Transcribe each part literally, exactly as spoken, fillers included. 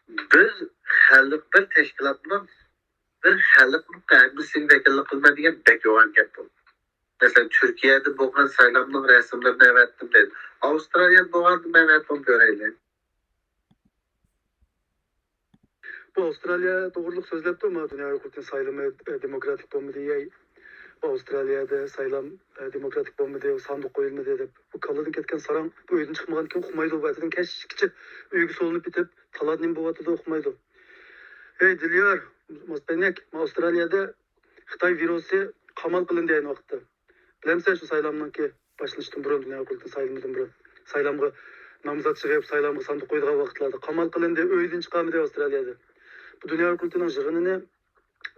بىر خەلق، بىر تەشكىلاتنىڭ، بىر خەلقنىڭ ھەممىسىگە ۋەكىللىك قىلىمەن دېگەن بەك يوغان گەپ بۇ. مەسىلەن، تۈركىيەدە بولغان سايلامنىڭ رەسىملىرىنى ئەۋەتتىم دەيدۇ. ئاۋسترالىيەدە بولغاننى مەن ئەۋەتمەن كۆرەيلى. بۇ ئاۋسترالىيە توغرىلىق سۆزلەپتۇ، ما دۇنيا قۇرۇلتىيىنىڭ سايلىمى، ئە، دېموكراتىك بولمىدى، يەي. بۇ ئاۋسترالىيەدە سايلام، ئە، دېموكراتىك بولمىدى، ساندۇق قويۇلمىدى دەپ. بۇ كاللىدىن كەتكەن ساراڭ، بۇ ئۆيدىن چىقمىغاندىكىن ئۇقمايدۇ، بۇ ئەتىدىن كەچكىچە ئۆيگە سولىنىپ يېتىپ، تالادا نېمە بولۇۋاتىدۇ، ئۇقمايدۇ. ھەي، دىليار، ماستەينەك، ما ئاۋسترالىيەدە خىتاي ۋىرۇسى قامال قىلىندى ئەينى ۋاقىتتا. بىلەمسەن شۇ سايلامنىڭكى باشلىنىشتىن بۇرۇن، دۇنيا قۇرۇلتىيى سايلىمىدىن بۇرۇن، سايلامغا نامزات چىقىپ، سايلامغا ساندۇق قويىدىغان ۋاقىتلاردا قامال قىلىندى، ئۆيدىن چىقالمىدى ئاۋسترالىيەدە. بۇ دۇنيا قۇرۇلتىيىنىڭ يىغىنىنى،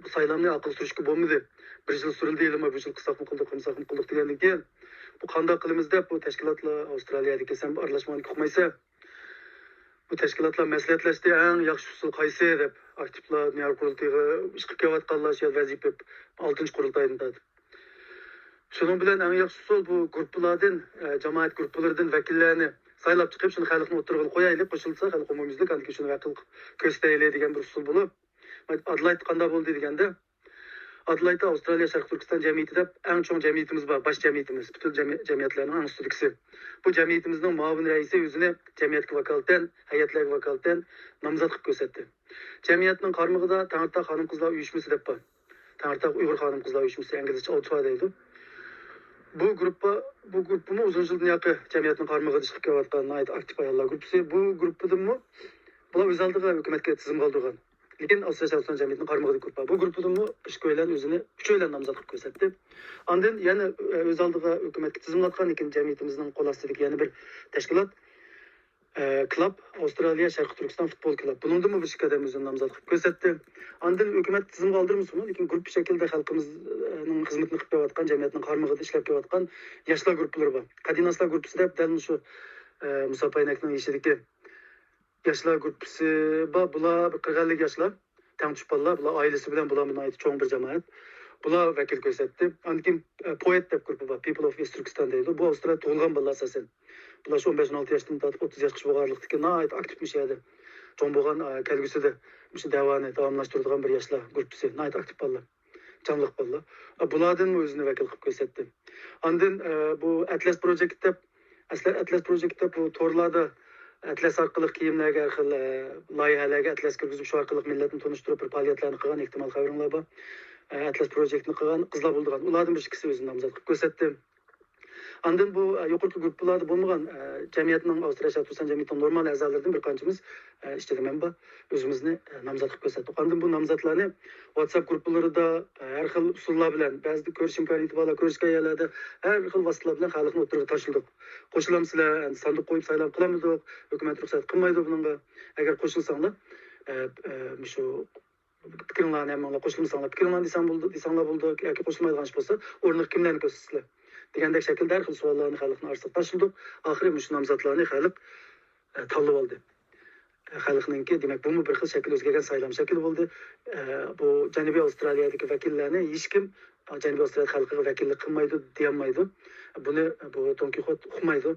بۇ سايلامنى ئارقىغا سۈرۈشكە بولمىدى. بىر يىل سۈرۈلدى، ھېلىمۇ بىر يىل قىلساقمۇ قىلدۇق، قىلمىساقمۇ قىلدۇق دېگەندىن كېيىن، بۇ قانداق قىلىمىز دەپ، بۇ تەشكىلاتلار ئاۋسترالىيەدىكى، سەن ئارىلاشمىغاندىكىن ئۇقمايسەن. بۇ تەشكىلاتلار مەسلىھەتلەشتى، ئەڭ ياخشى ئۇسۇل قايسى دەپ، ئاكتىپلار دۇنيا قۇرۇلتىيىغا ئىشقا كېلىۋاتقانلار شۇ يەردە ۋەزىپە ئېلىپ، ئالتىنچى قۇرۇلتايدىن تارتىپ. شۇنىڭ بىلەن ئەڭ ياخشى ئۇسۇل بۇ گۇرۇپپىلاردىن، ئە، جامائەت گۇرۇپپىلىرىدىن ۋەكىللەرنى سايلاپ چىقىپ، شۇنى خەلقنىڭ ئوتتۇرىغا قويايلى، قوشۇلسا خەلق ئومۇميۈزلۈك، ئاندىن كېيىن شۇنى ۋەكىل قىلىپ كۆرسىتەيلى دېگەن بىر ئۇسۇل بولۇپ، ئادېلايدتا قانداق بولدى دېگەندە، ئادېلايدتا ئاۋسترالىيە شەرقىي تۈركىستان جەمئىيىتى دەپ ئەڭ چوڭ جەمئىيىتىمىز بار، باش جەمئىيىتىمىز، پۈتۈن جەمئىي-، جەمئىيەتلەرنىڭ ئەڭ ئۈستىدىكىسى. بۇ جەمئىيىتىمىزنىڭ مۇئاۋىن رەئىسى ئۆزىنى جەمئىيەتكە ۋاكالىتەن، ھەيئەتلەرگە ۋاكالىتەن نامزات قىلىپ كۆرسەتتى. جەمئىيەتنىڭ قارمىقىدا تەڭرىتاغ خانىم-قىزلار ئۇيۇشمىسى دەپ بار. تەڭرىتاغ ئۇيغۇر خانىم-قىزلار ئۇيۇشمىسى، ئىنگلىزچە ئاۋتوا دەيدۇ. بۇ گۇرۇپپا، بۇ گۇرۇپپىمۇ ئۇزۇن يىلدىن ياقى جەمئىيەتنىڭ قارمىقىدا ئىشقا كېلىۋاتقان ناھايىتى ئاكتىپ ئاياللار گۇرۇپپىسى. بۇ گۇرۇپپىدىنمۇ بۇلار ئۆز ئالدىغا ھۆكۈمەتكە تىزىمغا ئالدۇرغان. لېكىن ئاۋسترالىيە شەرقىي جەمئىيىتىنىڭ قارمىقىدىكى گۇرۇپپا. بۇ گۇرۇپپىدىنمۇ ئىككىيلەن ئۆزىنى، ئۈچەيلەن نامزات قىلىپ كۆرسەتتى. ئاندىن يەنە، ئۆز ئالدىغا ھۆكۈمەتكە تىزىملاتقان، لېكىن جەمئىيىتىمىزنىڭ قول ئاستىدىكى يەنە بىر تەشكىلات، ئە، كلاب، ئاۋسترالىيە شەرقىي تۈركىستان فۇتبول كلاب. بۇنىڭدىمۇ بىر ئىككى ئادەم ئۆزىنى نامزات قىلىپ كۆرسەتتى. ئاندىن ھۆكۈمەت تىزىمغا ئالدۇرمىسىمۇ، لېكىن گۇرۇپپا شەكلىدە خەلقىمىزنىڭ خىزمىتىنى قىلىپ كېلىۋاتقان، جەمئىيەتنىڭ قارمىقىدا ئىشلەپ كېلىۋاتقان ياشلار گۇرۇپپىلىرى بار. قەدىناسلار گۇرۇپپىسى دەپ دەل مۇشۇ، ئە، مۇسا پاينەكنىڭ يېشىدىكى ياشلار گۇرۇپپىسى بار. بۇلار بىر قىرىق ئەللىك ياشلار، تەڭتۇش بالىلار. بۇلار ئائىلىسى بىلەن، بۇلارمۇ ناھايىتى چوڭ بىر جامائەت. بۇلار ۋەكىل كۆرسەتتى. ئاندىن كېيىن، ئە، پوئېت دەپ گۇرۇپپا بار، People of East Turkestan دەيدۇ. بۇ ئاۋسترالىيەدە تۇغۇلغان بالىلار ئاساسەن. بۇلار شۇ ئون بەش، ئون ئالتە ياشتىن تارتىپ ئوتتۇز ياشقىچە بولغانلىقتىكى ناھايىتى ئاكتىپ مۇشۇ يەردە چوڭ بولغان، ئە، كەلگۈسىدە مۇشۇ دەۋانى داۋاملاشتۇرىدىغان بىر ياشلار گۇرۇپپىسى. ناھايىتى ئاكتىپ بالىلار. جانلىق بالىلار. ئە، بۇلاردىنمۇ ئۆزىنى ۋەكىل قىلىپ كۆرسەتتى. ئاندىن، ئە، بۇ ئەتلەس پروجېكت دەپ، ئەسلى ئەتلەس پروجېكت دەپ بۇ تورلاردا ئەتلەس ئارقىلىق كىيىملەرگە ھەر خىل، ئە، لايىھەلەرگە ئەتلەس كىرگۈزۈپ، شۇ ئارقىلىق مىللەتنى تونۇشتۇرۇپ، بىر پائالىيەتلەرنى قىلغان، ئېھتىمال خەۋىرىڭلار بار. ئە، ئەتلەس پروجېكتنى قىلغان قىزلار بولىدىغان. ئۇلاردىن بىر ئىككىسى ئۆزىنى نامزات قىلىپ كۆرسەتتى. ئاندىن بۇ، ئە، يۇقىرىقى گۇرۇپپىلاردا بولمىغان، ئە، جەمئىيەتنىڭ، ئاۋسترالىيە شەرقىي تۈركىستان جەمئىيىتىنىڭ نورمال ئەزالىرىدىن بىر قانچىمىز، ئە، ئىچىدە مەن بار، ئۆزىمىزنى، ئە، نامزات قىلىپ كۆرسەتتۇق. ئاندىن بۇ نامزاتلارنى ۋاتساپ گۇرۇپپىلىرىدا، ئە، ھەر خىل ئۇسۇللار بىلەن، بەزىدە كۆرۈش ئىمكانىيىتى بارلار كۆرۈشكەن يەرلەردە ھەر خىل ۋاسىتىلەر بىلەن خەلقنىڭ ئوتتۇرىغا تاشلىدۇق. قوشۇلامسىلەر؟ ئەمدى ساندۇق قويۇپ سايلام قىلالمىدۇق. ھۆكۈمەت رۇخسەت قىلمايدۇ بۇنىڭغا. ئەگەر قوشۇلساڭلار، ئە، ئە، مۇشۇ پىكرىڭلارنى ھەممىڭلار قوشۇلمىساڭلار، پىكرىڭلارنى دېسەڭ بولىدۇ، دېسەڭلار بولىدۇ، ياكى قوشۇلمايدىغان ئىش بولسا، ئورنىغا كىملەرنى كۆرسىتىسىلەر دېگەندەك شەكىلدە ھەر خىل سوئاللارنى خەلقنىڭ ئارىسىغا تاشلىدۇق. ئاخىرى مۇشۇ نامزاتلارنى خەلق، ئە، تاللىۋالدى. ئە، خەلقنىڭكى، دېمەك، بۇمۇ بىر خىل شەكىل ئۆزگەرگەن سايلام شەكلى بولدى. ئە، بۇ جەنۇبىي ئاۋسترالىيەدىكى ۋەكىللەرنى ھېچكىم جەنۇبىي ئاۋسترالىيە خەلقىگە ۋەكىللىك قىلمايدۇ دېيەلمەيدۇ. بۇنى بۇ دون كىخوت ئۇقمايدۇ.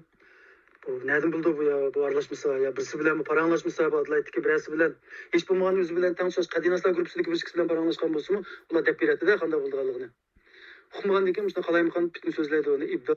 بۇ نەدىن بىلىدۇ بۇ يا، بۇ ئارىلاشمىسا، يا بىرسى بىلەنمۇ پاراڭلاشمىسا، بۇ ئادىلايتتىكى بىرەرسى بىلەن، ھېچ بولمىغاندا ئۆزى بىلەن تەڭ تۇتاش قەدىناسلار گۇرۇپپىسىدىكى بىر ئىككىسى بىلەن پاراڭلاشقان بولسىمۇ، ئۇلار دەپ بېرەتتى-دە قانداق بولىدىغانلىقىنى. ئۇقمىغاندىن كېيىن مۇشۇنداق قالايمىقان پىتنە سۆزلەيدۇ، ئۇنى ئىبدا.